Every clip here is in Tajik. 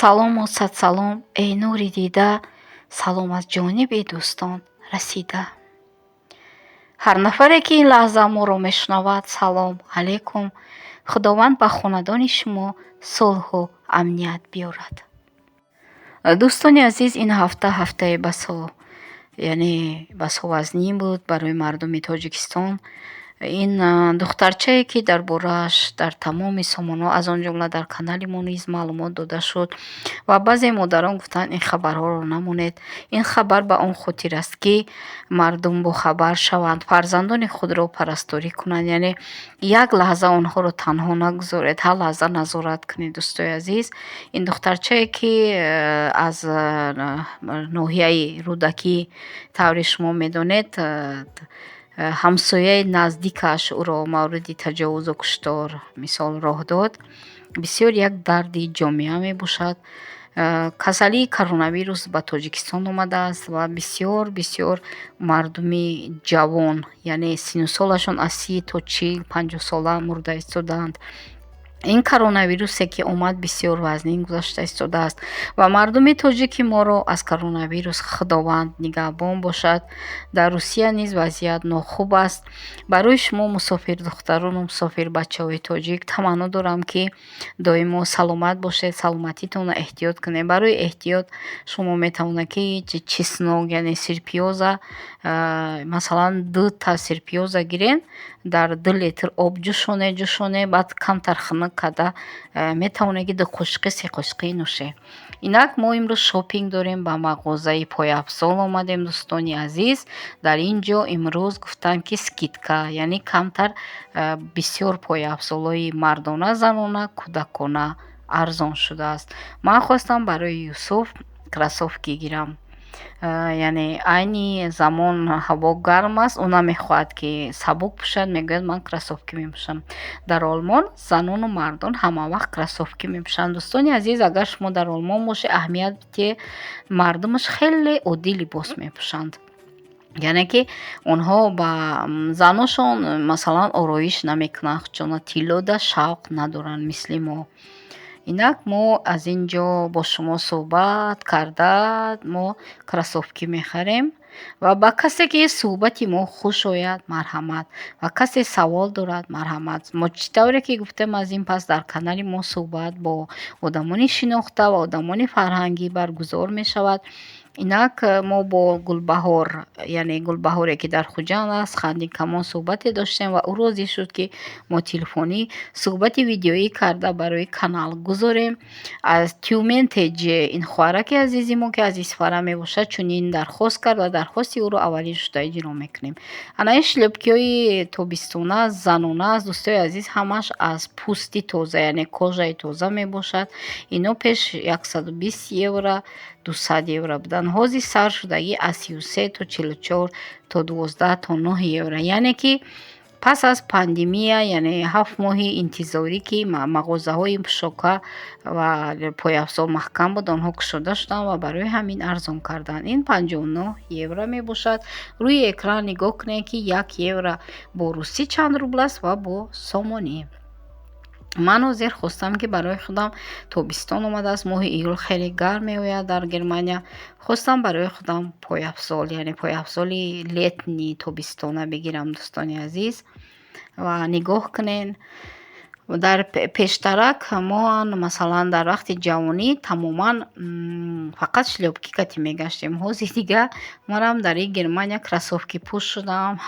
Салому садсалом, эй нури дида, салом аз ҷониби дӯстон расида. Ҳар нафаре, ки ин лаҳза моро мешунавад, салом алейкум. Худованд ба хонадони шумо сулҳу амният биёрад. Дӯстони азиз, ин ҳафта ҳафтаи басо, яъне басо вазнин буд барои мардуми Тоҷикистон. Ин духтарчае, ки дар борааш дар тамоми сомонаҳо, аз он ҷумла дар канали мо низ маълумот дода шуд ва баъзе модарон гуфтанд, ин хабарҳоро намонед. Ин хабар ба он хотир аст, ки мардум бохабар шаванд, фарзандони худро парасторӣ кунанд, яъне як лаҳза онҳоро танҳо нагузоред, ҳар лаҳза назорат кунед, дӯстои азиз. Ин духтарчае, ки аз ноҳияи Рӯдакӣ, тавре шумо медонед, ҳамсояи наздикаш ӯро мавриди таҷовузу куштор мисол роҳ дод, бисёр як дарди ҷомеа мебошад. Касалии коронавирус ба Тоҷикистон омадааст ва бисёр бисёр мардуми ҷавон, яъне сину солашон аз 30 то 40, 50 сола мурда истодаанд. Ин коронавирусе, ки омад, бисёр вазнин гузашта истодааст ва мардуми тоҷики моро аз коронавирус Худованд нигаҳбон бошад. Дар Русия низ вазъият нохуб аст. Барои шумо, мусофирдухтарону мусофирбачаҳои тоҷик, таманно дорам, ки доимо саломат бошед, саломатитонро эҳтиёт кунед. Барои эҳтиёт шумо метавонед, ки чеснок, яъне сирпиёза, масалан, дута сирпиёза гирен, дар 2 литр об ҷӯшонед, ҷӯшонед, баъд камтар хунук карда метавонед, ки 2 қошуқи, 3 қошуқӣ нӯшед. Инак, мо имрӯз шопинг дорем, ба мағозаи пойафзол омадем, дӯстони азиз. Дар ин ҷо имрӯз гуфтанд, ки скидка, яъне камтар, бисёр пойафзолҳои мардона, занона, кӯдакона арзон шудааст. Ман хостам барои Юсуф кроссовки гирам, яъне айни замон ҳаво гарм аст, ӯ намехоҳад, ки сабук пӯшад, мегӯяд, ман кроссовки мепӯшам. Дар Олмон занону мардон ҳамавақт кроссовки мепӯшанд. Дӯстони азиз, агар шумо дар Олмон бошед, аҳамият бидиҳед, мардумаш хеле оддӣ либос мепӯшанд, яъне ки онҳо ба заношон, масалан, ороиш намекунанд, худшона тиллода шавқ надоранд, мисли мо. Инак, мо аз ин ҷо бо шумо суҳбат карда, мо кроссовки мехарем ва ба касе, ки суҳбати мо хуш ояд, марҳамат, ва касе савол дорад, марҳамат. Мо чӣ тавре ки гуфтем, аз ин пас дар канали мо суҳбат бо одамони шинохта ва одамони фарҳангӣ баргузор мешавад. Инак, мо бо Гулбаҳор, яъне Гулбаҳоре, ки дар Хуҷанд аст, хандикамон суҳбате доштем ва ӯ розӣ шуд, ки мо телефонӣ суҳбати видеоӣ карда барои канал гузорем. Аз Тюмен теҷ ин хоҳараки азизи мо, ки аз Исфара мебошад, чунин дархост кард ва дархости ӯро аввалин шуда иҷро мекунем. Ана ин шлёпкиҳои тобистона, занона аст, дӯстои азиз, ҳамаш аз пӯсти тоза, яъне кожаи тоза мебошад. Ино пеш 120 евро, 200 евро буданд, ҳозир сар шудагӣ аз 33 то 44 то 12 то 9 евро. Яъне ки пас аз пандемия, яъне 7 моҳи интизорӣ, ки мағозаҳои пӯшока ва пойафзол маҳкам буд, онҳо кушода шуданд ва барои ҳамин арзон карданд. Ин 59 евро мебошад. Рӯи экран нигоҳ кунед, ки 1 евро бо русӣ чанд рубл аст ва бо сомонӣ. Ман ҳозир хостам, ки барои худам, тобистон омадааст, моҳи июл хеле гарм меояд дар Германия, хостам барои худам пойафзол, яъне пойафзоли летний, тобистона бигирам, дӯстони азиз. Ва нигоҳ кунед, дар пештарак мо, масалан, дар вақти ҷавонӣ тамоман фақат шлёпки кати мегаштем. Ҳозир дига манам дар ин Германия кроссовки пӯш шудам.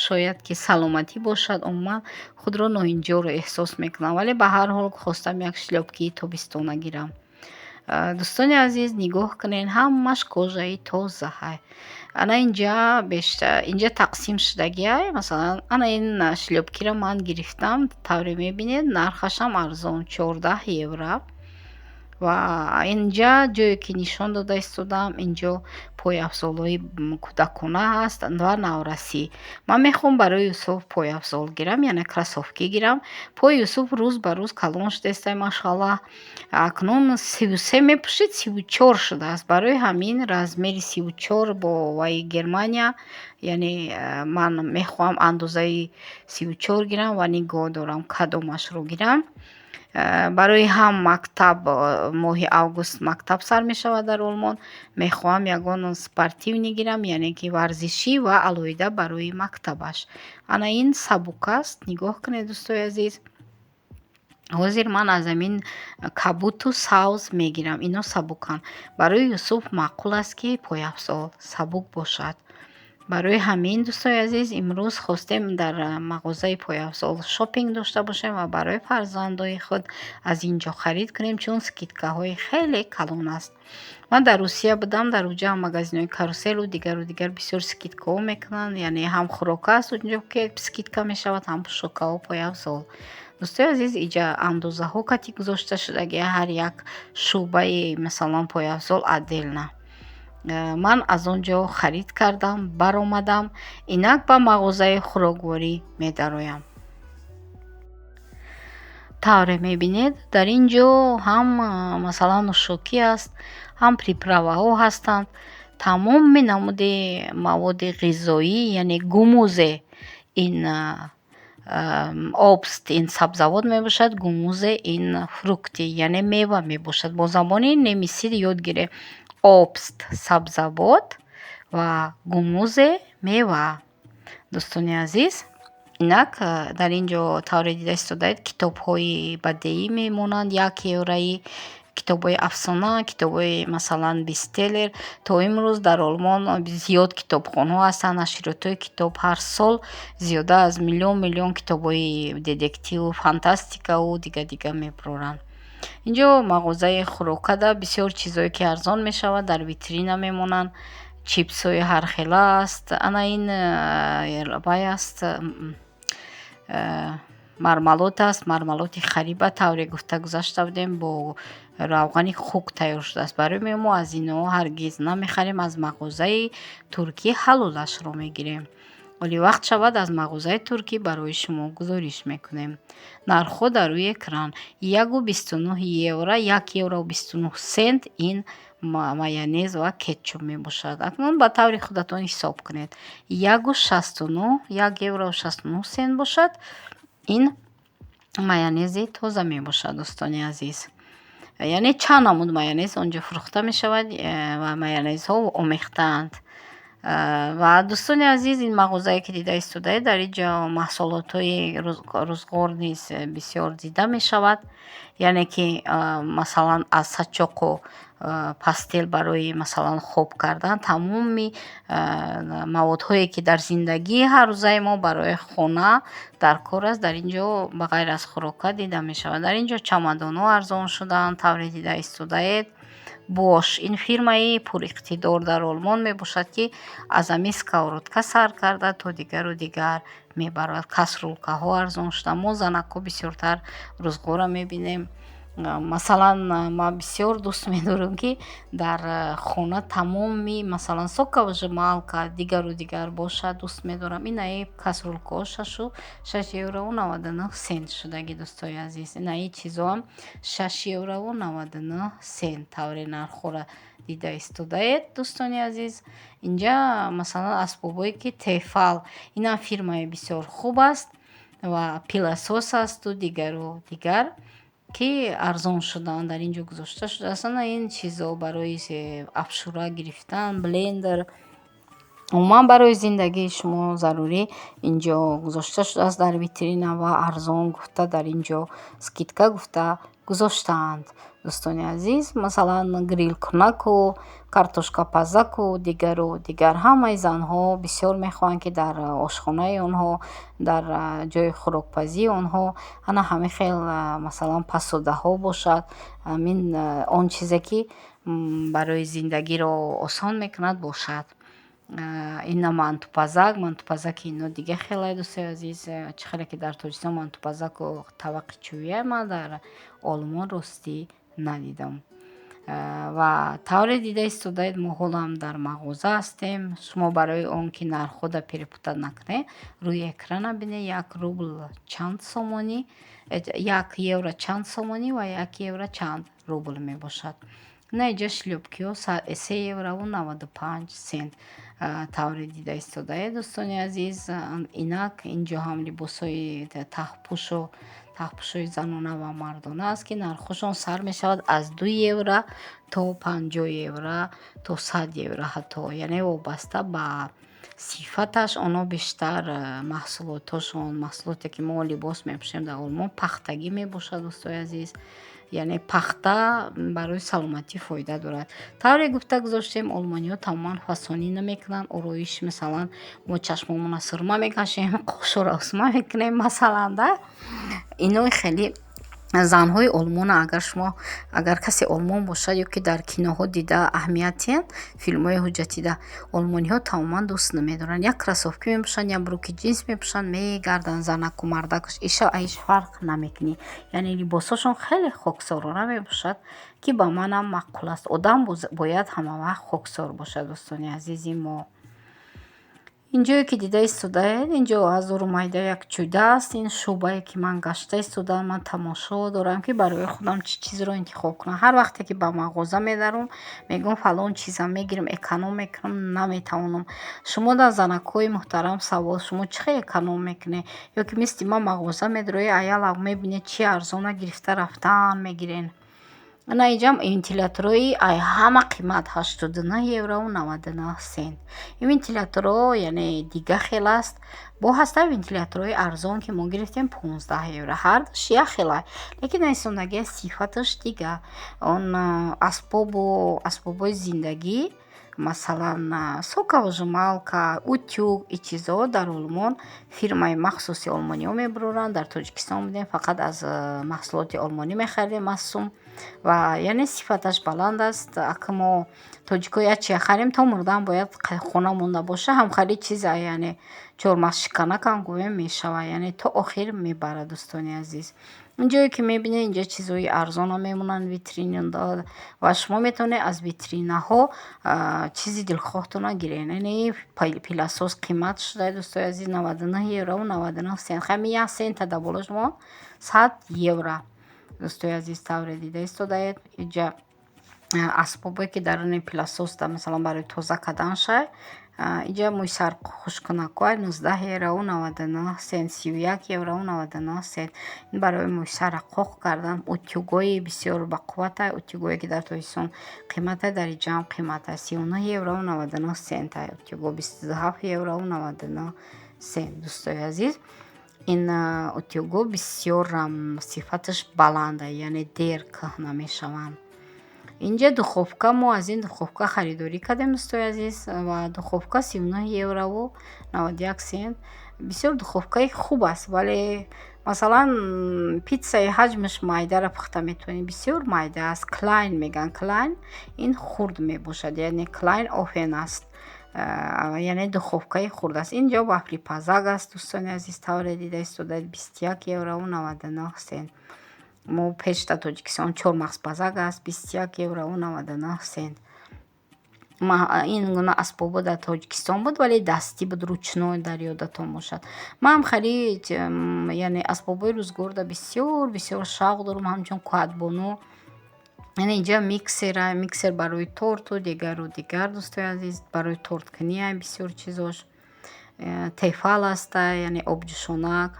Шояд ки саломатӣ бошад, умуман худро ноинҷоро эҳсос мекунам, вале ба ҳар ҳол хостам як шлёпкии тобистона гирам. Дӯстони азиз, нигоҳ кунед, ҳамаш кожаи тозаҳай. Ана инҷа инҷа тақсим шудагиай. Масалан, ана ин шлёпкиро ман гирифтам, тавре мебинед, нархашам арзон, 14 евро. Ва инҷа ҷое, ки нишон дода истодам, инҷо пойафзолҳои кӯдакона ҳаст ва наврасӣ. Ман мехоҳам барои Юсуф пойафзол гирам, яъне кроссовки гирам. Пои Юсуф рӯз ба рӯз калон шудааст, машаллаҳ, акнун 33 мепӯшид, 34 шудааст. Барои ҳамин размери 34 бо ваи Германия, яъне ман мехоҳам андозаи 34 гирам ва нигоҳ дорам, кадомашро гирам. Барои ҳам мактаб, моҳи август мактаб сар мешавад дар Олмон. Мехоҳам ягон спортивный гирам, яъне ки варзишӣ ва алоҳида барои мактабаш. Ана ин сабук аст, нигоҳ кунед, дӯстои азиз. Ҳозир ман аз ҳамин кабуту савз мегирам, ино сабуканд. Барои Юсуф маъқул аст, ки пойафзол сабук бошад. Барои ҳамин, дӯстои азиз, имрӯз хостем дар мағозаи пойафзол шопинг дошта бошем ва барои фарзандои худ аз ин ҷо харид кунем, чун скидкаҳои хеле калон аст. Ман дар Русия будам, дар уҷа магазинҳои Каруселу дигару дигар бисёр скидкаҳо мекунанд, яъне ҳам хӯрока аст унҷо, ки скидка мешавад, ҳам пӯшокаҳо, пойафзол. Дӯстои азиз, иҷа андозаҳо кати гузошта шудаги, ҳар як шӯъбаи, масалан, пойафзол отдельно. Ман аз он ҷо харид кардам, баромадам, инак ба мағозаи хӯрокворӣ медароям. Тавре мебинед, дар ин ҷо ҳам, масалан, нӯшокӣ аст, ҳам приправаҳо ҳастанд, тамоми намуди маводи ғизоӣ, яъне Gemüse ин Obst, ин сабзавот мебошад, Gemüse ин Früchte, яъне мева мебошад. Бо забони немисӣ ёд гирем: Obst сабзавот ва Gemüse мева. Дӯстони азиз, инак дар ин ҷо, тавре дида истодаед, китобҳои бадеӣ мемонанд як евроӣ, китобҳои афсона, китобҳои, масалан, бестселлер. То имрӯз дар Олмон зиёд китобхонҳо ҳастанд, нашриётҳои китоб ҳар сол зиёда аз миллион миллион китобҳои детективу фантастикаву дига дига мебуроранд. Инҷо мағозаи хӯрокада бисёр чизое ки арзон мешавад, дар витрина мемонанд. Чипсҳои ҳархела аст. Ана ин вай аст, мармелад аст, мармелади хариба, тавре гуфта гузашта будем, бо равғани хук тайёр шудааст. Барои мо аз ино ҳаргиз намехарем, аз мағозаи туркӣ ҳалолашро мегирем. Оли вақт шавад, аз мағозаи туркӣ барои шумо гузориш мекунем. Нархҳо дар рӯи экран: 1,29 евро, 1 евро 29 цент ин майонез ва кетчуп мебошад. Акнун ба таври худатон ҳисоб кунед: 1,69, 1 евро 69 цент бошад, ин майонези тоза мебошад, дӯстони азиз. Яъне чанд намуд майонез он ҷо фурӯхта мешавад ва майонезҳо омехтаанд. Ва, дӯстони азиз, ин мағозае ки дида истодаед, дар ин ҷо маҳсулотҳои рӯзғор низ бисёр дида мешавад, яъне ки, масалан, аз сачоқу постель барои, масалан, хоб кардан, тамоми маводҳое ки дар зиндагии ҳаррӯзаи мо барои хона дар кор аст, дар ин ҷо ба ғайр аз хӯрока дида мешавад. Дар ин ҷо чамадонҳо арзон шудаанд, тавре дида истодаед. Бош ин фирмаи пуриқтидор дар Олмон мебошад, ки аз ҳамин сковородка сар карда то дигару дигар мебарад. Кастрюлькаҳо арзон шуданд. Мо занакҳо бисёртар рӯзғорро мебинем. Масалан, ман бисёр дӯст медорам, ки дар хона тамоми, масалан, соковыжималка, дигару дигар бошад, дӯст медорам. Инаи кастрюлькаҳо 6 еврову 99 цент шудаги, дӯстои азиз. Инаи чизоам 6 еврову 99 цент, тавре нархҳоро дида истодаед, дӯстони азиз. Инҷа, масалан, асбобҳое ки Тефал, инам фирмаи бисёр хуб аст, ва пылесос асту дигару дигар, ки арзон шуданд, дар ин ҷо гузошта шудааст. Ана ин чизо барои афшура гирифтан, блендер, умуман барои зиндагии шумо зарурӣ инҷо гузошта шудааст дар витрина ва арзон гуфта дар ин ҷо скидка гуфта гузоштаанд, дӯстони азиз. Масалан, грилкунаку, картошкапазаку, дигару дигар. Ҳамаи занҳо бисёр мехоҳанд, ки дар ошхонаи онҳо, дар ҷои хӯрокпазии онҳо ана ҳамин хел, масалан, посудаҳо бошад, ҳамин он чизе ки барои зиндагиро осон мекунад, бошад. Ина мантупазак, мантупазаки ино дига хеле, дӯстои азиз. Чӣ хеле ки дар Тоҷикистон мантупазаку табақи чӯбия, ман дар Олмон ростӣ надидам. Ва тавре дида истодаед, мо ҳолам дар мағоза ҳастем. Шумо барои он ки нархҳода перепутать накунед, рӯи экрана бинед: 1 рубл чанд сомонӣ, 1 евро чанд сомонӣ ва 1 евро чанд рубл мебошад. На, иҷа шлёпкиҳо 3 еврову 95 цент, тавре дида истодаед, дӯстони азиз. Инак инҷо ҳам либосҳои таҳпӯшу Таҳпӯшҳои занона ва мардона аст, ки нархҳошон сар мешавад аз 2 евро то 50 евро, то 100 евро ҳатто, яъне вобаста ба сифаташ. Онҳо бештар маҳсулотошон, маҳсулоте ки мо либос мепӯшем, дар Олмон пахтагӣ мебошад, дӯстои азиз. Яъне пахта барои саломатӣ фоида дорад. Тавре гуфта гузоштем, олмониҳо тамоман фасонӣ намекунанд ороиш. Масалан, мо чашмомона сурма мекашем, қошоро усма мекунем, масалан, да инои хеле занҳои Олмона. Агар шумо, агар касе олмон бошад ё ки дар киноҳо дида, аҳамият филмҳои ҳуҷҷатида, олмониҳо тамоман дӯст намедоранд. Як кроссовки мепӯшанд, як брюки ҷинс мепӯшанд, мегарданд, занаку мардакш иша иш фарқ намекунӣ. Яъне либосҳошон хеле хоксорона мебошад, ки ба манам маъқул аст. Одам бояд ҳамавақт хоксор бошад, дӯстони азизи мо. Инҷое ки дида истодаед, инҷо ҳазору майда як чӯда аст. Ин шӯъбае ки ман гашта истодаам, ман тамошо дорам, ки барои худам чӣ чизро интихоб кунам. Ҳар вақте ки ба мағоза медаром, мегӯям, фалон чизам мегирам, эконом мекунам, наметавонам. Шумо дар занакҳои муҳтарам савол: шумо чӣ хел эконом мекунед? Ё ки мисли ман мағоза медароед, аялав мебинед, чи арзона, гирифта рафтан мегирен? Ана инҷам вентиляторҳои ай ҳама қимат, 89 еврову 99 сент. Ин вентиляторҳо яъне дига хел аст. Бо ҳастанд вентиляторҳои арзон, ки мо гирифтем 15 евро. Ҳардуш як хела, лекин нависондагия сифаташ дига. Он асбобу асбобҳои зиндагӣ, масалан, соковыжималка, утюг, ин чизҳо дар Олмон фирмаи махсуси олмониҳо мебуроранд. Дар Тоҷикистон будем, фақат аз маҳсулоти олмонӣ мехаридем массум ва яъне сифаташ баланд аст. Ака, мо тоҷикҳо як чия харем, то мурдан бояд хона монда боша. Ҳамхели чиза, яъне чормағзшиканакам гӯем мешавад, яъне то охир мебарад, дӯстони азиз. Инҷое ки мебинед, инҷа чизҳои арзона мемонанд витринада ва шумо метавонед аз витринаҳо чизи дилхоҳтонро гиред. Яъне пылесос қимат шуда, дӯстои азиз, 99 еврову 99 сент. Ҳамин як сента дар боло шумо 100 евро, дӯстои азиз. Тавре дида истодаед, инҷа асбобое ки даруни пылесос, масалан, барои тоза кардан шай. Инҷа мӯи сар хушккунакҳо, 19 еврову 99 сент, 31 еврову 99 сент. Ин барои мӯи сарра қоқ кардан. Утюгҳои бисёр бақуввата, утюгҳое ки дар Тоҷикистон қимата, дар инҷаам қимата, 39 еврову 99 сент утюгҳо, 27 еврову 99 сент, дӯстои азиз. Ин утюгҳо бисёрам сифаташ баланда, яъне дер кӯҳна мешаванд. Инҷа духовка, мо аз ин духовка харидорӣ кардем, дӯстои азиз, ва духовка 39 еврову 91 сент. Бисёр духовкаи хуб аст, вале, масалан, питсаи ҳаҷмаш майдаро пухта метавонӣ, бисёр майда аст. Klein мегӯянд, klein ин хурд мебошад, яъне klein Ofen аст, яъне духовкаи хурд аст. Инҷо вафлипазак аст, дӯстони азиз, тавре дида истодаед, 21 еврову 99 сент. Мо пеш дар Тоҷикистон чормағзпазак аст, 21 еврову 99 сент. Ин гуна асбобҳо дар Тоҷикистон буд, вале дастӣ буд, ручной, дар ёдатон бошад. Ман хеле, яъне асбобҳои рӯзгорда бисёр бисёр шавқ дорам, ҳамчун куҳатбону. Яъне инҷа миксера, миксер барои торту дигару дигар, дӯстои азиз, барои торткунӣ бисёр чизош. Тефал аста, яъне обҷӯшонак,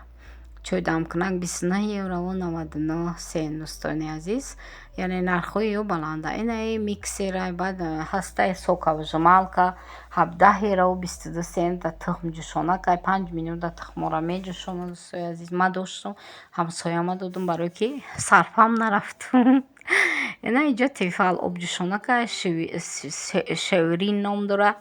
чойдамкунак, 29 еврову 99 сент, дӯстони азиз, яъне нархҳои ё баланда. Инаи миксера, баъд ҳастаи соковыжималка, 17 еврову 22 сент. Тухмҷӯшонак, 5 минута тухмҳоро меҷӯшонад, дӯстои азиз. Ман доштум, ҳамсояма додум, барое ки сарфам нарафт. Ина инҷа Тефал обҷӯшонака, Шеврин ном дорад.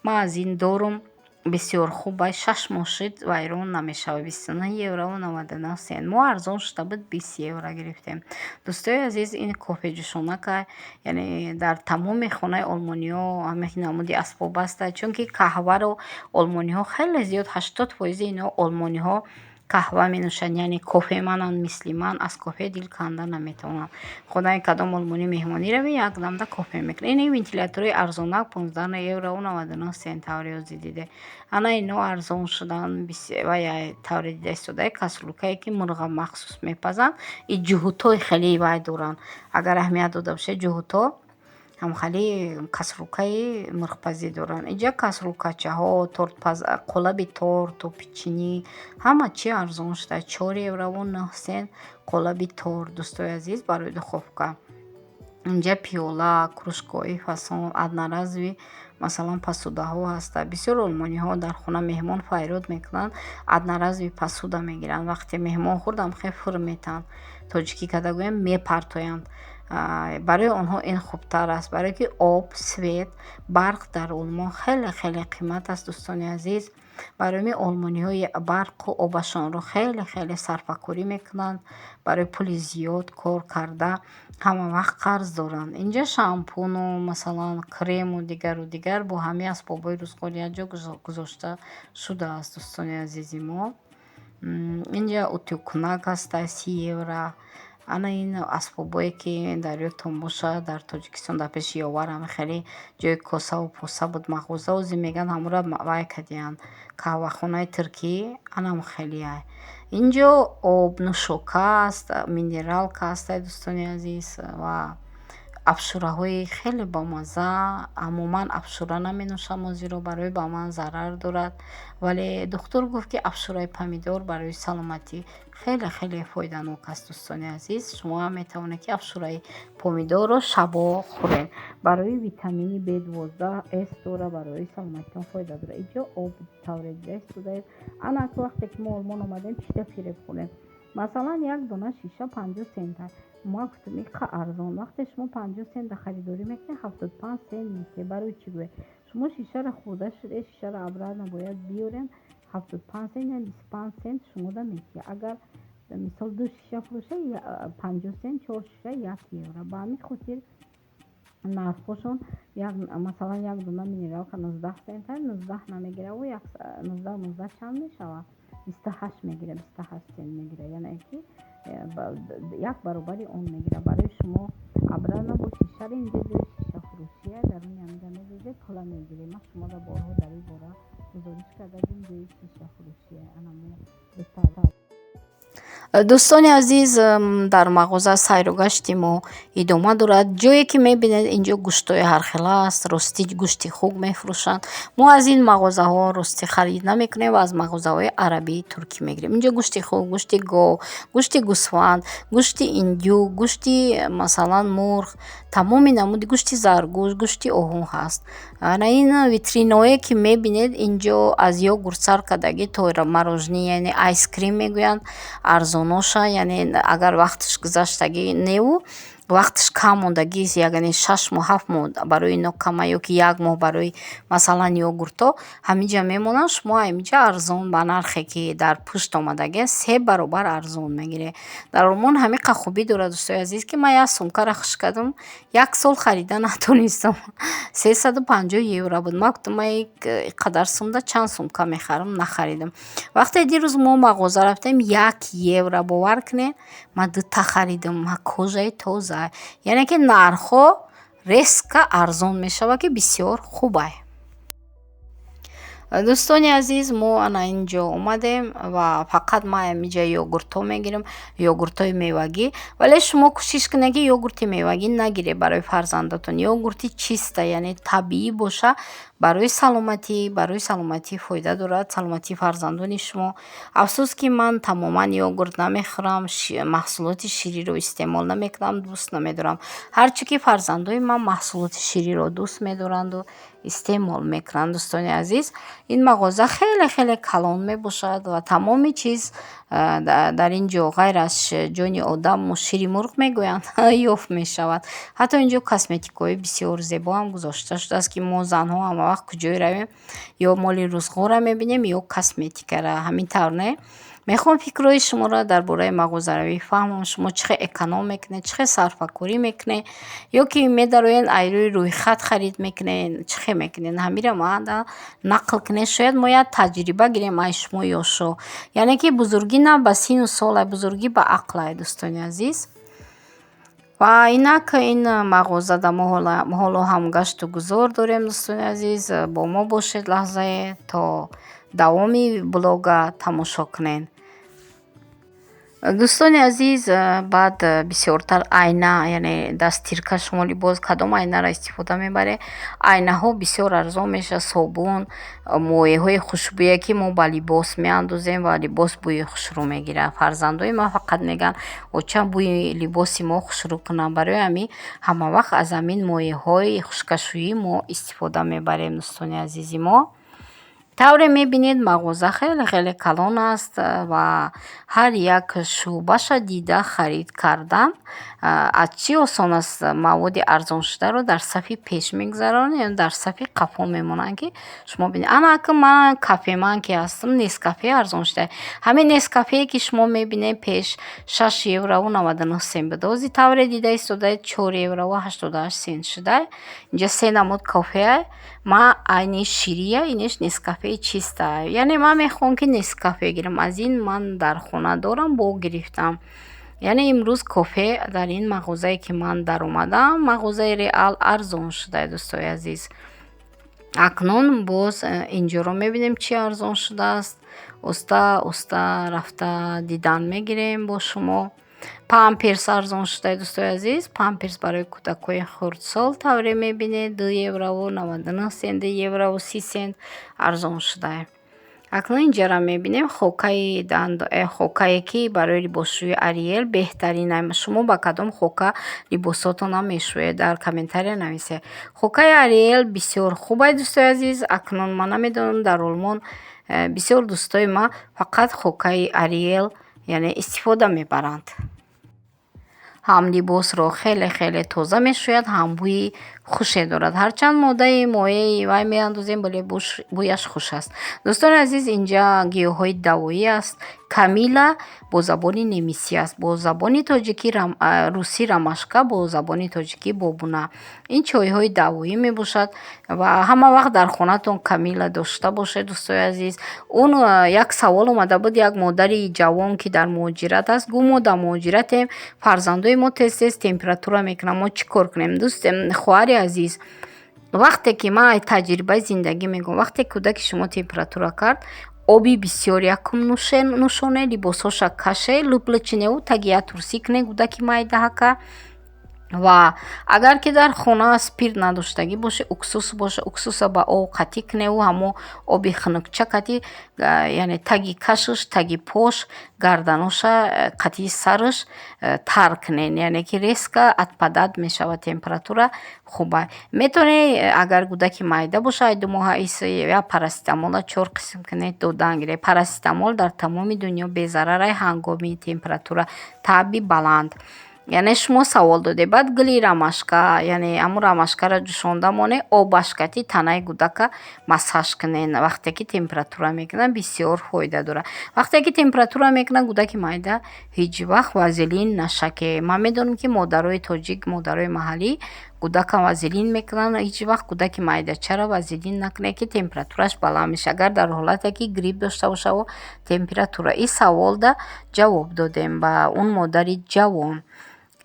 Ман аз ин дорум, бисёр хуб, 6 моҳ шуд, вайрон намешавад, 29 еврову 99 сент. Мо арзон шуда буд, 20 евро гирифтем, дӯстои азиз. Ин кофеҷӯшонака, яъне дар тамоми хонаи олмониҳо ҳамин намуди асбоб аста, чунки қаҳваро олмониҳо хеле зиёд, 80 фоизи ино олмониҳо қаҳва менӯшанд, яъне кофемананд. Мисли ман аз кофе дил канда наметавонанд. Хонаи кадом олмонӣ меҳмонӣ равӣ, якдамда кофе мекунад. Ин вентиляторои арзонак, 15 еврову 99 сент, тавре ҳозир диде. Ана ино арзон шуданд. Ва тавре дида истодаи, кастрюлькае ки мурға махсус мепазанд, и ҷуҳутҳои хеле вай доранд. Агар аҳамият дода бошед, ҷуҳутҳо. Ҳамхали кастрюлькаи мурғпазӣ доранд. Инҷа кастрюлькачаҳо, тортпаз, қолаби торту печенье, ҳама чи арзон шуда. 4 еврову 9 сент қолаби торт, дӯстои азиз, барои духовка. Инҷа пиёла, кружкаҳои фасон, одноразовый, масалан, посудаҳо ҳастанд. Бисёр олмониҳо дар хона меҳмон фарёд мекунанд, одноразовый посуда мегиранд. Вақте меҳмон хӯрд, ҳамхел фур метаҳанд, тоҷикӣ карда гӯям, мепартоянд. Барои онҳо ин хубтар аст, барое ки об, свет, барқ дар Олмон хеле хеле қимат аст, дӯстони азиз. Барои ҳамин олмониҳо барқу обашонро хеле хеле сарфакорӣ мекунанд. Барои пули зиёд кор карда, ҳама вақт қарз доранд. Инҷа шампуну, масалан, крему дигару дигар бо ҳамаи асбобҳои рӯзғор якҷо гузошта шудааст, дӯстони азизи мо. Инҷа утюгкунак ҳаста, 30 евро. Ана ин асбобое, ки дар ёдтон бошад, дар Тоҷикистон дар пеши Ёвар ҳама хеле ҷои косаву поса буд, мағоза, ози мегӯянд ҳамонро вай кардиянд, қаҳвахонаи туркӣ, анам хеле. Инҷо об нӯшока аст, минералка ҳаста, дӯстони азиз, ва абшураҳои хеле бомазза. Аммо ман абшура наменӯшам озиро, барои ба ман зарар дорад, вале духтур гуфт, ки абшураи помидор барои саломатӣ хеле хеле фоиданок аст. Дӯстони азиз, шумоам метавонед, ки абшураи помидорро шабо хӯред, барои витамини B12 с дора, барои саломатитон фоида дорад. Инҷо об тавре дида истодаед. Ана вақте ки мо Олмон омадем, чида фиреб хӯрдем. Масалан, як дона шиша 50 цента. Ма гуфтам, иқа арзон. Вақте шумо 50 цента харидорӣ мекунед, 75 цент медиҳед. Барои чӣ гӯед? Шумо шишаро хӯрда шуда, шишаро обратно бояд биёрем, 75 цент, яъне 25 цент шумода медиҳед. Агар, мисол, ду шиша фурӯша, 50 цент, чор шиша 1 евро. Ба ҳамин хотир нархҳошон, масалан, як дона минералка 19 цента, 19 намегирад, 19, 19 чанд мешавад? 28 мегирад, 28 цент мегирад, яъне ки як баробари он мегирад. Барои шумо обратно бо шишаро, инҷо ҷои шишафурӯшия, даруни ҳаминҷа мезозед, пула мегиред. Ман шуморо борҳо дар ин бора гузориш карда будем, ҷои шишафурӯшия. Ана мо. Дӯстони азиз, дар мағоза сайру гашти мо идома дорад. Ҷое ки мебинед, инҷо гӯштҳои ҳархела аст, ростӣ гӯшти хук мефурӯшанд. Мо аз ин мағозаҳо ростӣ харид намекунем ва аз мағозаҳои арабии туркӣ мегирем. Инҷо гӯшти хук, гӯшти гов, гӯшти гӯсфанд, гӯшти индюк, гӯшти, масалан, мурғ, тамоми намуди гӯшти заргӯшт, гӯшти оҳу ҳаст. Ана ин витринаҳое, ки мебинед, инҷо аз йогурт сар кардагӣ то мороженое, яъне ice cream мегӯянд, арзоноша, яъне агар вақташ гузаштагӣ неву вақташ кам мондагӣ, яъне 6 моҳ, 7 моҳ барои ино кама ё ки як моҳ барои, масалан, йогуртҳо ҳаминҷа мемонанд. Шумо ҳаминҷа арзон, ба нархе, ки дар пушт омадагиаст, се баробар арзон мегиред. Дар Олмон ҳамин қадр хубӣ дорад, дӯстои азиз, ки ман як сумкаро хуш кардам, як сол харида натонистам. 350 евро буд. Ман гуфтам, ман ин қадар сумда чанд сумка мехарам? Нахаридам. Вақте дирӯз мо мағоза рафтем, 1 евро, бовар кунед, ман дута харидам, кожаи тоза, яъне ки нархҳо резко арзон мешавад, ки бисёр хубай. Дӯстони азиз, мо ана инҷо омадем ва фақат ман ҳаминҷа йогуртҳо мегирам, йогуртҳои мевагӣ. Вале шумо кӯшиш кунед, ки йогурти мевагӣ нагиред барои фарзандотон. Йогурти чиста, яъне табиӣ боша, барои саломатӣ фоида дорад, саломатии фарзандони шумо. Афсӯс, ки ман тамоман йогурт намехӯрам, маҳсулоти шириро истеъмол намекунам, дӯст намедорам. Ҳарчи ки фарзандои ман маҳсулоти шириро дӯст медоранду истеъмол мекунанд. Дӯстони азиз, ин мағоза хеле хеле калон мебошад ва тамоми чиз дар ин ҷо, ғайр аз ҷони одаму шири мурғ мегӯянд, ёфт мешавад. Ҳатто инҷо косметикаҳои бисёр зебоам гузошта шудааст, ки мо занҳо ҳамавақт куҷое равем, ё моли рӯзғорро мебинем, ё косметикаро. Ҳамин тавр, не? Мехоҳам фикрҳои шуморо дар бораи мағозаравӣ фаҳмам. Шумо чӣ хел эконом мекунед, чӣ хел сарфакорӣ мекунед, ё ки медароед, аз рӯи рӯйхат харид мекунед, чӣ хел мекунед? Ҳаминро мада нақл кунед, шояд мо як таҷриба гирем аз шумо, ёшо. Яъне ки бузургӣ на ба сину сол, бузургӣ ба ақлай, дӯстони азиз. Ва инак ин мағозада мо ҳоло ҳам гашту гузор дорем. Дӯстони азиз, бо мо бошед лаҳзае, то давоми блога тамошо кунед. Дӯстони азиз, баъд бисёртар айна, яъне дастирка. Шумо либос кадом айнаро истифода мебаред? Айнаҳо бисёр арзон мешавад. Собун, моеъҳои хушбӯе, ки мо ба либос меандозем ва либос бӯи хушрӯ мегирад. Фарзандои ман фақат мегӯянд: «Оча, бӯи либоси мо хушрӯ кунад». Барои ҳамин ҳамавақт аз ҳамин моеъҳои хушкашӯӣ мо истифода мебарем, дӯстони азизи мо. Тавре мебинед, мағоза хеле хеле калон аст ва ҳар як шӯъбаша дида харид кардан аз чӣ осон аст. Маводи арзоншударо дар сафи пеш мегузаронед ё дар сафи қафо мемонанд, ки шумо бинед. Ана акн ман кафеман ки ҳастам, Нескафе арзон шуда. Ҳамин Нескафее, ки шумо мебинед, пеш 6 еврову 99 сент буд, ҳозир тавре дида истодаед, 4 еврову 88 сент шуда. Инҷа се намуд кофеа. Ман айни ширия, инеш Нескафеи чиста, яъне ман мехоҳам, ки Нескафе гирам. Аз ин ман дар хона дорам, бо гирифтам. Яъне имрӯз кофе дар ин мағозае, ки ман даромадам, мағозаи Реал, арзон шуда, дӯстои азиз. Акнун боз инҷоро мебинем, чӣ арзон шудааст. Оста оста рафта дидан мегирем бо шумо. Памперс арзон шуда, дӯстои азиз. Памперс барои кӯдакҳои хурдсол, тавре мебинед, 2 еврову 99 сент, 2 еврову 30 сент арзон шуда. Акнун инҷара мебинем, хокаи хокае, ки барои либосшӯӣ, Ариэл беҳтарин. Шумо ба кадом хока либосотонро мешӯед, дар комментария нависед. Хокаи Ариэл бисёр хуб аст, дӯстои азиз. Акнун ман намедонам, дар Олмон бисёр дӯстои ман фақат хокаи Ариэл, яъне, истифода мебаранд. Ҳам либосро хеле хеле тоза мешӯяд, ҳам бӯи хуше дорад. Ҳарчанд моддаи моеи вай меандозем, вале бӯяш хуш аст. Дӯстони азиз, инҷа гиёҳҳои давоӣ аст. Камила бо забони немисӣ аст, бо забони тоҷикӣ, русӣ ромашка, бо забони тоҷикӣ бобуна. Ин чойҳои давоӣ мебошад ва ҳама вақт дар хонатон камила дошта бошед, дӯстои азиз. Он як савол омада буд, як модари ҷавон, ки дар муҳоҷират аст, гуфт: «Мо дар муҳоҷиратем, фарзандои мо тез тез температура мекунанд, мо чӣ кор кунем?» Дӯст, хоҳари азиз, вақте ки ман аз таҷрибаи зиндагӣ мегӯям, вақте кӯдаки шумо температура кард, оби бисёр якум нӯшонед, либосҳоша каше, луп-лучиневу таги як турсӣ кунед кӯдаки майдаҳака. Ва агар ки дар хона спирт надоштагӣ боше, уксус боша, уксуса ба об қатӣ куневу ҳамо оби хунукча қатӣ, яъне таги кашш, таги пош, гарданоша, қатии сараш тар кунед, яъне ки резко отпадать мешавад температура. Хуба метавонед, агар кӯдаки майда боша, ай 2 моҳа, я парацетамола чор қисм кунед, додан гиред. Парацетамол дар тамоми дунё безарарай ҳангоми температура, таби баланд. Яъне шумо савол додед. Баъд гули ромашка, яъне ҳамун ромашкаро ҷӯшонда монед, обаш кати танаи кӯдака массаж кунед. Вақте ки температура мекунад, бисёр фоида дорад. Вақте ки температура мекунад кӯдаки майда, ҳеҷ вақт вазелин нашакед. Ман медонам, ки модарои тоҷик, модарои маҳаллӣ кӯдака вазелин мекунанд. Ҳеҷ вақт кӯдаки майдачаро вазелин накунед, ки температураш баланд мешавад, агар дар ҳолате ки грипп дошта бошаву температура. Ин саволда ҷавоб додем ба он модари ҷавон.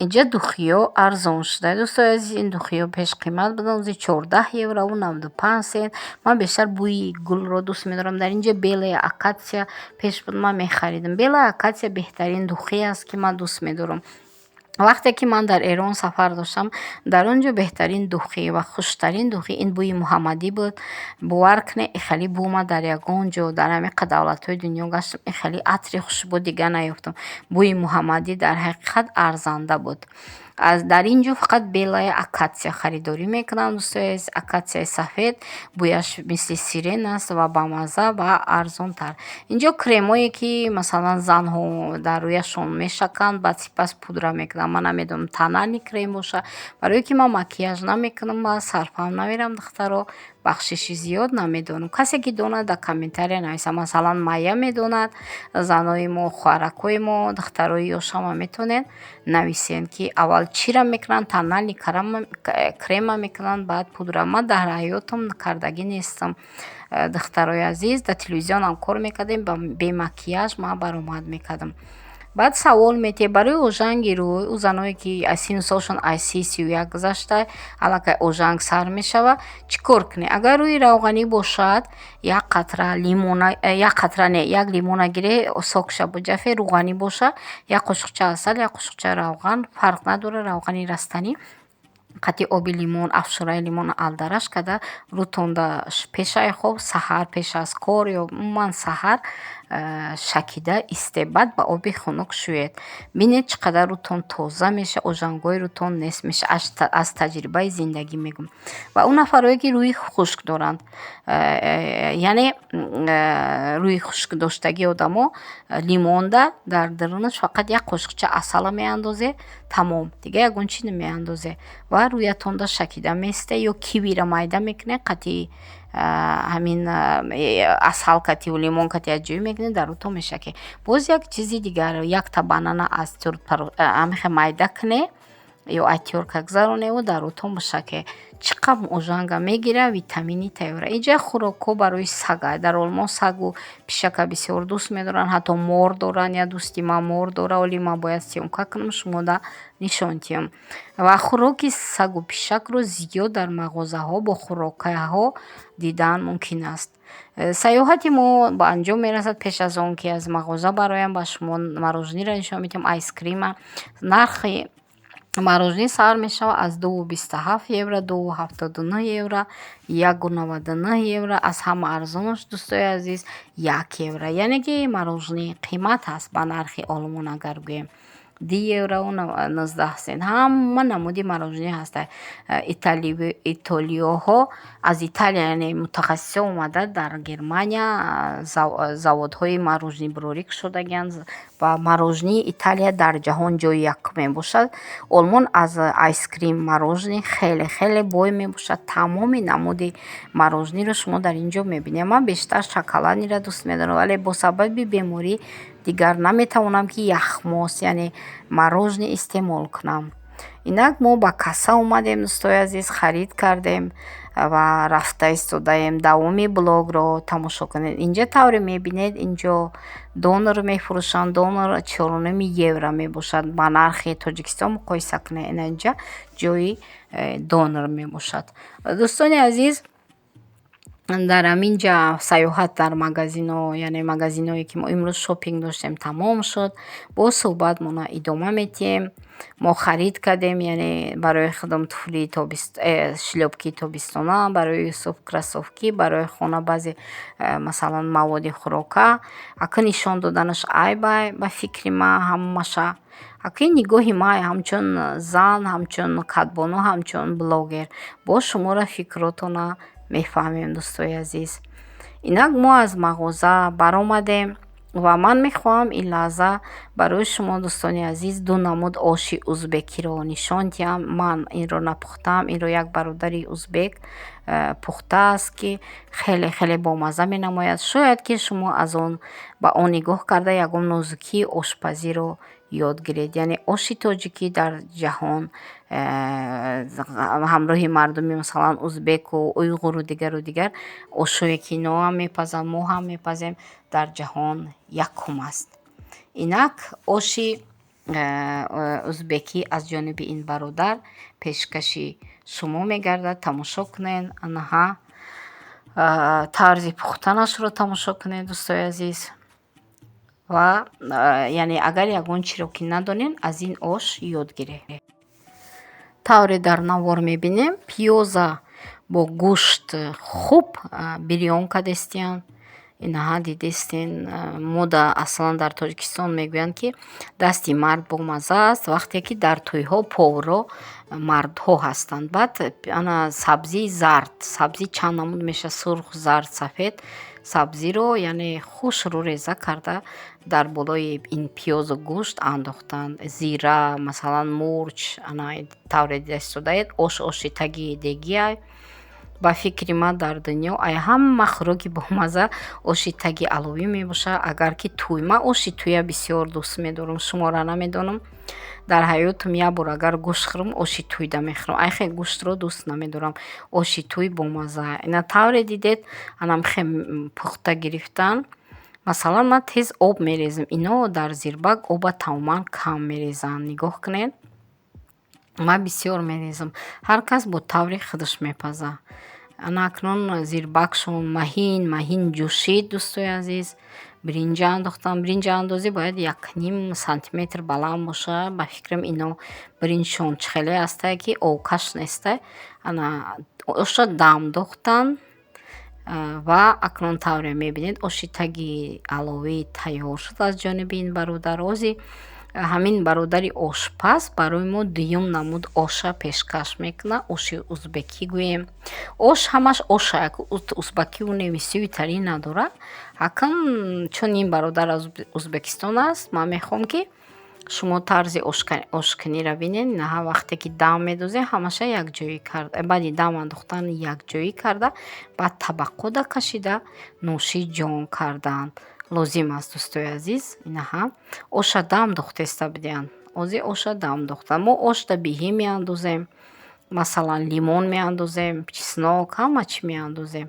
Инҷа духиҳо арзон шуда, дӯстои азиз. Ин духиҳо пеш қимат буданд, ҳозир 14 еврову 95 сент. Ман бештар бӯи гулро дӯст медорам. Дар инҷа белая акация пеш буд, ман мехаридам. Белая акация беҳтарин духӣ аст, ки ман дӯст медорам. Вақте ки ман дар Эрон сафар доштам, дар он ҷо беҳтарин духӣ ва хуштарин духӣ ин бӯи муҳаммадӣ буд. Бовар кунед, ин хеле бӯ ман дар ягон ҷо, дар ҳамин қадр давлатҳои дунё гаштам, ин хеле атри хушбӯ дига наёфтам. Бӯи муҳаммадӣ дар ҳақиқат арзанда буд. Дар ин ҷо фақат белая акация харидорӣ мекунам, дӯстои азиз. Акатсияи сафед бӯяш мисли сирен аст ва бамазза ва арзонтар. Инҷо кремое, ки масалан занҳо дар рӯяшон мешаканд, баъд сипас пудра мекунанд. Ман намедонам, тональный крем боша, барое ки ман макияж намекунам ва сарфам намерам, духтаро, бахшиши зиёд, намедонам. Касе ки донад, дар комментария нависад. Масалан, Майя медонад, занои мо, хоҳаракҳои мо, духтарои ёш ҳама метавонед нависед, ки аввал чира мекунанд, тональный крема мекунанд, баъд пудра. Ман дар ҳаётам кардагӣ нестам, духтарои азиз. Дар телевизионам кор мекардем, бемакияж ман баромад мекардам. Баъд савол метиҳед барои ожанги рӯй, ӯ заное, ки аз синну солшон аз 30-31 гузашта, аллакай ожанг сар мешавад, чӣ кор кунед? Агар рӯи равғанӣ бошад, як қатра лимона, як қатра не, як лимона гире, сокша буҷафе, рӯғанӣ боша, як қошуқча асал, як қошуқча равған, фарқ надорад, равғани растанӣ, қати оби лимон, афшураи лимон алдараш карда, рӯтонда пешаи хоб, саҳар пеш аз кор ё умуман саҳар шакида исте, баъд ба оби хунук шӯед. Бинед, чӣ қадар рӯтон тоза меша, ожангҳои рӯтон нест меша. Аз таҷрибаи зиндагӣ мегӯм. Ва он нафарое, ки рӯи хушк доранд, яъне рӯи хушкдоштагии одамо, лимонда дар дарунаш фақат як қошуқча асала меандозе, тамом, дигар ягон чиз намеандозе ва рӯятонда шакида месте ё кивира майда мекунед, қати ҳамин асал кативу лимон кати якҷоя мекунед, дар рӯтон мешакед. Боз як чизи дигар, якта банана аз ҳамихе майда кунед ё аз тёрка гузароневу дар рӯтон бишакед. Чӣ қадр ожанга мегирад, витамини тайёра. Инҷа хӯрокҳо барои сага. Дар Олмон сагу пишака бисёр дӯст медоранд, ҳатто мор доранд. Як дӯсти ман мор дорад, оли ман бояд съёмка кунам, шумода нишон диҳам. Ва хӯроки сагу пишакро зиёд дар мағозаҳо бо хӯрокаҳо дидан мумкин аст. Сайёҳати мо ба анҷом мерасад. Пеш аз он ки аз мағоза бароям, ба шумо мороженое нишон медиҳам, айскрима. Нархи мороженое сар мешавад аз 2,27 евро, 2,79 евро, 1,99 евро, аз ҳама арзонаш, дӯстои азиз, 1 евро. Яъне ки мороженое қимат аст ба нархи Олмон агар гӯем. 2 еврову 19 сент. Ҳама намуди мороженое ҳаста. Итолиёҳо аз Италия, яъне мутахассисҳо омада, дар Германия заводҳои мороженое кушодагианд ва мороженое Италия дар ҷаҳон ҷои якум мебошад. Олмон аз айскрим, мороженое хеле хеле бой мебошад. Тамоми намуди мороженое ро шумо дар ин ҷо мебинед. Ман бештар шоколадныйро дӯст медорам, вале бо сабаби беморӣ дигар наметавонам, ки яхмос, яъне мороженое истеъмол кунам. Инак мо ба касса омадем, дӯстои азиз, харид кардем ва рафта истодаем. Давоми блогро тамошо кунед. Инҷа тавре мебинед, инҷо донер мефурӯшанд. Донер 4,5 евро мебошад. Ба нархи Тоҷикистон муқоиса кунед. Ина инҷа ҷои донер мебошад. Дӯстони азиз, дар ҳамин ҷа сайёҳат дар магазино, яъне магазиное, ки мо имрӯз шопинг доштем, тамом шуд. Боз суҳбатмонро идома медиҳем. Мо харид кардем, яъне барои худам туфлии шлёпки тобистона, барои Юсуф кроссовки, барои хона баъзе масалан маводи хӯрока. Ака, нишон доданаш айб ба фикри ман ҳамаша. Ака, ин нигоҳи ман ҳамчун зан, ҳамчун кадбону, ҳамчун блогер. Боз шуморо фикротона мефаҳмем, дӯстои азиз. Инак мо аз мағоза баромадем ва ман мехоҳам ин лаҳза барои шумо, дӯстони азиз, ду намуд оши узбекиро нишон диҳам. Ман инро напухтаам, инро як бародари узбек пухтааст, ки хеле хеле бомазза менамояд. Шояд ки шумо аз он ба он нигоҳ карда, ягон нозукии ошпазиро ёд гиред. Яъне оши тоҷикӣ дар ҷаҳон ҳамроҳи мардуми, масалан, узбеку уйғуру дигару дигар ошое, ки иноам мепазанд, мо ҳам мепазем, дар ҷаҳон якум аст. Инак оши узбекӣ аз ҷониби ин бародар пешкаши шумо мегардад. Тамошо кунед, анаҳа, тарзи пухтанашро тамошо кунед, дӯстои азиз. Ва яъне агар ягон чиро ки надонед, аз ин ош ёд гиред. Тавре дар навор мебинем, пиёза бо гӯшт хуб бирён кардестиянд. Инаҳа, дидестен, мода аслан дар Тоҷикистон мегӯянд, ки дасти мард бомазза аст, вақте ки дар тӯйҳо поварҳо мардҳо ҳастанд. Баъд ана сабзии зард, сабзӣ чанд намуд мешавад: сурх, зард, сафед. Сабзиро яъне хушрӯ реза карда, дар болои ин пиёзу гӯшт андохтанд. Зира, масалан, мурч. Ана тавре дида истодаед, ош оши таги дегиай. Ба фикри ман, дар дунё ай ҳама хӯроки бомазза оши таги аловӣ мебошад. Агар ки тӯй, ман оши тӯя бисёр дӯст медорам, шуморо намедонам. Дар ҳаётам як бор агар гӯшт хӯрам, оши тӯйда мехӯрам. Айхе гӯштро дӯст намедорам. Оши тӯй бомазза. Ина тавре дидед, анам хе пухта гирифтан. Масалан, ман тез об мерезам, ино дар зирбак оба тамоман кам мерезанд. Нигоҳ кунед, ман бисёр мерезам. Ҳар кас бо таври худаш мепазад. Ана акнун зирбакшон маҳин маҳин ҷӯшид, дӯстои азиз. Биринҷа андохтам. Биринҷаандозӣ бояд 1,5 сантиметр баланд бошад. Ба фикрам, ино биринҷшон чӣ хеле ҳастае, ки овкаш нестай. Ана оша дам дохтанд ва акнун тавре мебинед, оши таги аловӣ тайёр шуд аз ҷониби ин бародар. Ози ҳамин бародари ошпаз барои мо дуюм намуд оша пешкаш мекунад. Оши узбекӣ гӯем. Ош ҳамаш оша, узбакиву немисию италӣ надорад. Акн чун ин бародар аз Узбекистон аст, ман мехоҳам, ки шумо тарзи ошкуниро бинед. Инаҳа, вақте ки дам медозем, ҳамаша якҷоӣ карда, баъди дам андохтан якҷоӣ карда, баъд табақода кашида, нӯши ҷон кардан лозим аст, дӯстои азиз. Инаҳа, оша дам дохтеста будиянд. Ози оша дам дохтанд. Мо ошда биҳӣ меандозем, масалан, лимон меандозем, чеснок, ҳама чӣ меандозем.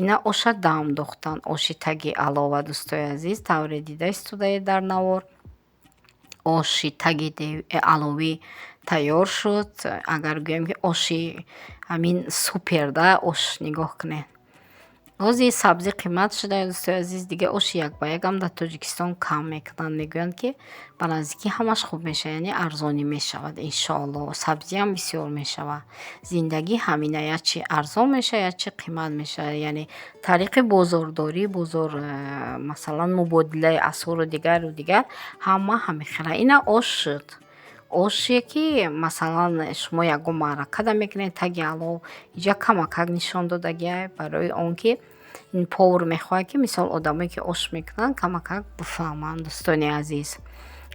Ина оша дам дохтанд, оши таги алова, дӯстои азиз, тавре дида истодаед дар навор. Оши таги аловӣ тайёр шуд. Агар гӯем, ки оши ҳамин супер да ош, нигоҳ кунед. Ҳозир сабзӣ қимат шуда, дӯстои азиз, дига оши як ба якам дар Тоҷикистон кам мекунанд. Мегӯянд, ки ба наздикӣ ҳамаш хуб мешавад, яъне арзонӣ мешавад, иншоалло. Сабзиам бисёр мешавад. Зиндагӣ ҳамина: як чи арзон мешавад, як чи қимат мешавад. Яъне тариқи бозордорӣ, бозор, масалан, мубодилаи асъору дигару дигар, ҳама ҳамин хела. Ина ош шуд. Оше ки, масалан, шумо ягон маъракада мекунед таги алов, иҷа камакак нишон додагиай, барои он ки ин повар мехоҳад, ки мисол одамое ки ош мекунанд, камакак бифаҳманд, дӯстони азиз.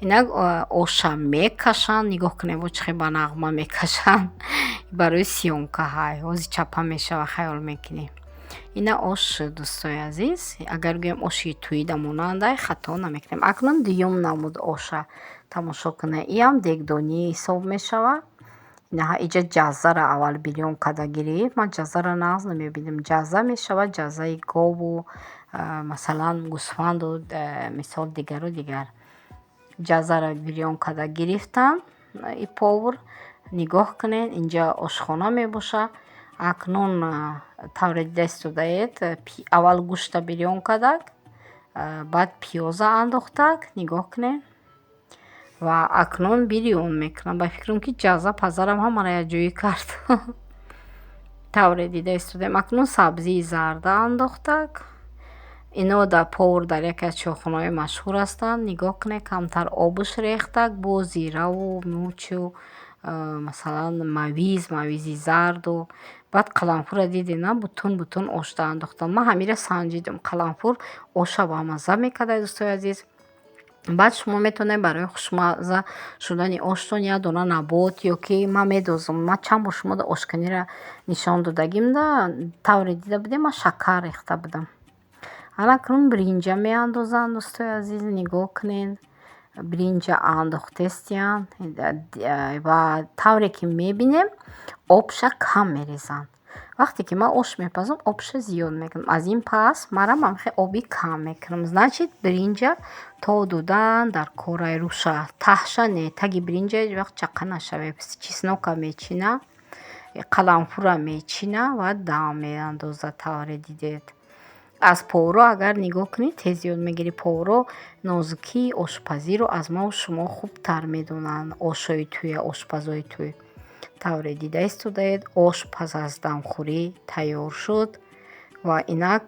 Инак оша мекашанд. Нигоҳ кунед, во чӣ хел ба нағма мекашанд. Барои съёмка ҳай, ҳозир чапа мешава, хаёл мекунӣ. Ина ош шуд, дӯстои азиз. Агар гӯем, оши тӯида монандай, хато намекунем. Акнун дуюм намуд оша тамошо кунед. Иам дегдонӣ ҳисоб мешавад. Инаҳа, иҷа ҷаззара аввал бирён карда гирифт. Ман ҷаззара нағз намебинам. Ҷазза мешавад ҷаззаи гову, масалан, гӯсфанду, мисол, дигару дигар. Ҷаззара бирён карда гирифтам и повар. Нигоҳ кунед, инҷа ошхона мебошад. Акнун тавре дида истодаед, аввал гӯшта бирён кардак, баъд пиёза андохтак, нигоҳ кунед, ва акнун бирён мекунам. Ба фикрам, ки ҷазза пазарам ҳамаро якҷоӣ кард. Тавре дида истодаем, акнун сабзии зарда андохтак. Ино дар повар дар яке аз чойхонаҳои машҳур ҳастанд. Нигоҳ кунед, камтар обаш рехтак, бо зираву мурчу, масалан, мавиз, мавизи зарду. Баъд қаламфурро дидед, на, бутун бутун ошда андохтам. Ман ҳамира санҷидам, қаламфур оша бамазза мекарда, дӯстои азиз. Баъд шумо метавонед барои хушмазза шудани оштон як дона набот ё ки ман медозам. Ман чанд бор шуморо ошканиро нишон додагим да, тавре дида будем, ман шакар рехта будам. Ана акнун биринҷа меандозанд, дӯстои азиз, нигоҳ кунед. Биринҷа андохтестиянд ва тавре ки мебинем, обша кам мерезанд. Вақте ки ман ош мепазам, обша зиёд мекунам. Аз ин пас марам ҳамхел оби кам мекунам. Значит, биринҷа то додан дар кораи руша, таҳша не, таги биринҷа ҳеҷ вақт чақа нашавад. Чеснока мечина, қаламфура мечина ва дам меандозад, тавре дидед. Аз поварҳо агар нигоҳ кунед, тез ёд мегирӣ. Поварҳо нозукии ошпазиро аз маву шумо хубтар медонанд. Ошҳои тӯя, ошпазҳои тӯй. Тавре дида истодаед, ош пас аз дамхӯрӣ тайёр шуд ва инак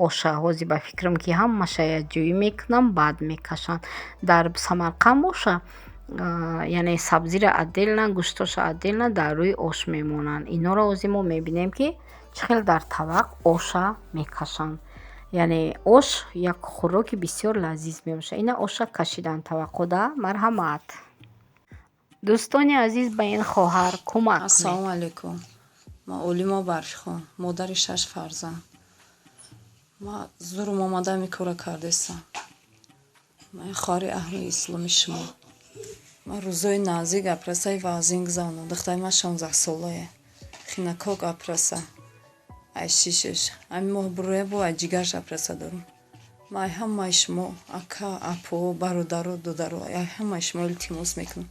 оша ҳозир, ба фикрам, ки ҳамаша якҷоӣ мекунам, баъд мекашанд. Дар Самарқанд боша, яъне сабзиро отдельно, гӯштоша отдельно дар рӯи ош мемонанд. Инҳоро ҳозир мо мебинем, ки чӣ хел дар табақ оша мекашанд. Яъне ош як хӯроки бисёр лазиз мебошад. Ина оша кашиданд табақода. Марҳамат, дӯстони азиз, ба ин хоҳар кӯмак кунед. Ассалому алайкум. Ман Олима Барфихон, модари шаш фарзанд. Ман зурум омада ҳамин корро кардестам. Ман хоҳари аҳли исломи шумо. Ман рӯзои наздик оператсияи вазнин гузарондам. Духтари ман 16-солае. Хинакок оператсия. Ай шишаш. Ҳамин моҳ буроя бо ай ҷигарш оператсия дорам. Ман ай ҳамаи шумо, ака, апо, бародаро, додаро, ай ҳамаи шумо илтимос мекунам.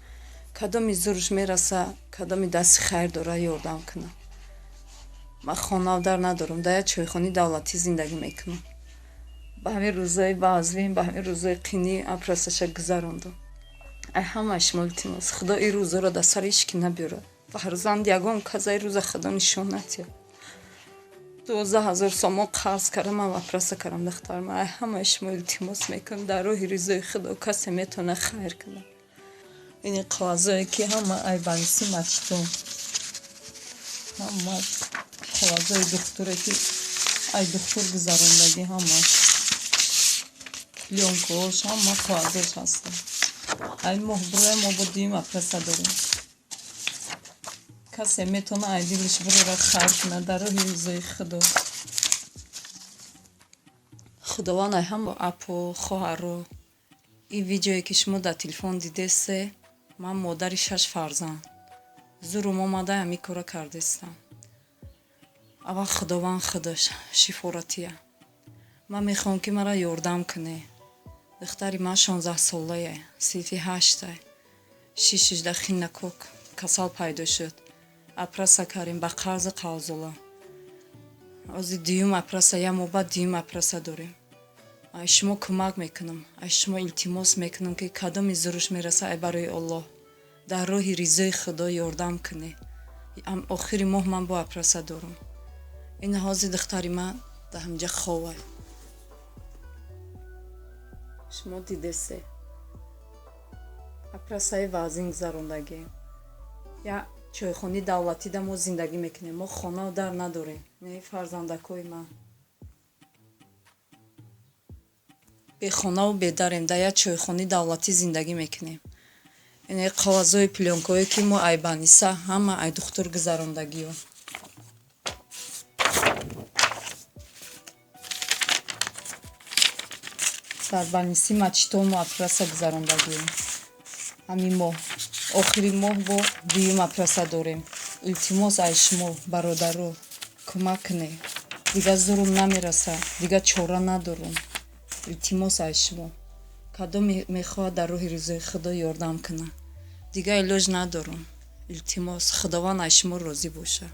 Кадоми зӯрш мераса, кадоми дасти хайр дора, ёрдам кунад. Ман хонаву дар надорам, дар як чойхонаи давлатӣ зиндагӣ мекунам. Ба ҳамин рӯзои баъзвин, ба ҳамин рӯзои қинӣ оператсияша гузарондам. Ай ҳамаи шумо илтимос. Худо ин рӯзоро дар сари ҳеҷ кӣ набиёрад. Фарзанд ягон кас ай рӯза Худо нишон натиҳад. 12 000 сомон қарз кардам, ман оператсия кардам духтарам. Ай ҳамаи шумо илтимос мекунам, дар роҳи ризои Худо касе метавонад хайр кунад. Ини қоғазое ки ҳама ай баниси мачтум. Ҳама қоғазои духтуре ки ай духтур гузарондагӣ ҳамаш. Плёнкаош ҳама қоғазош ҳастанд. Ай моҳ буроя мо бо дуюм оператсия дорем. Касе метавонад ай дилаш бирора хайр кунад дар роҳи ризои Худо. Худованд ай ҳама апо, хоҳаро, ин видеое ки шумо дар телефон дидесе, ман модари шаш фарзанд. Зӯрум омада ҳамин кора кардестам. Аввал Худованд худаш шифоратия. Ман мехоҳам ки маро ёрдам кунед. Духтари ман 16-солае, синфи ҳаштай. Шишишда хинакок касал пайдо шуд. Оператсия кардем ба қарзи қавзула. Ҳозир дуюм оператсия, як моҳ баъд дуюм оператсия дорем. Ай шумо кӯмак мекунам, ай шумо илтимос мекунам ки кадоми зӯрш мераса ай барои Аллоҳ. Дар роҳи ризои Худо ёрдам кунед. Охири моҳ ман бо оператсия дорам. Ин ҳозир духтари ман дар ҳаминҷа ховай. Шумо дидесе. Оператсияи вазин гузарондагием. Як чойхонаи давлатида мо зиндагӣ мекунем. Мо хонаву дар надорем. Не фарзандакҳои ман. Бехонаву бедарем, дар як чойхонаи давлатӣ зиндагӣ мекунем. Ин қоғазои плёнкаое ки мо ай баниса ҳама ай духтур гузарондагиё. Дар баниси мачитон мо оператсия гузарондагием. Ҳамин моҳ. Охири моҳ бо дуюм оператсия дорем. Илтимос ай шумо, бародаро, кӯмак кунед. Дигар зӯрум намераса, дигар чора надорам. Илтимос ай шумо. Кадом мехоҳад дар роҳи ризои Худо ёрдам кунад. Дигар илоҷ надорам. Илтимос, Худованд ай шумо розӣ бошад.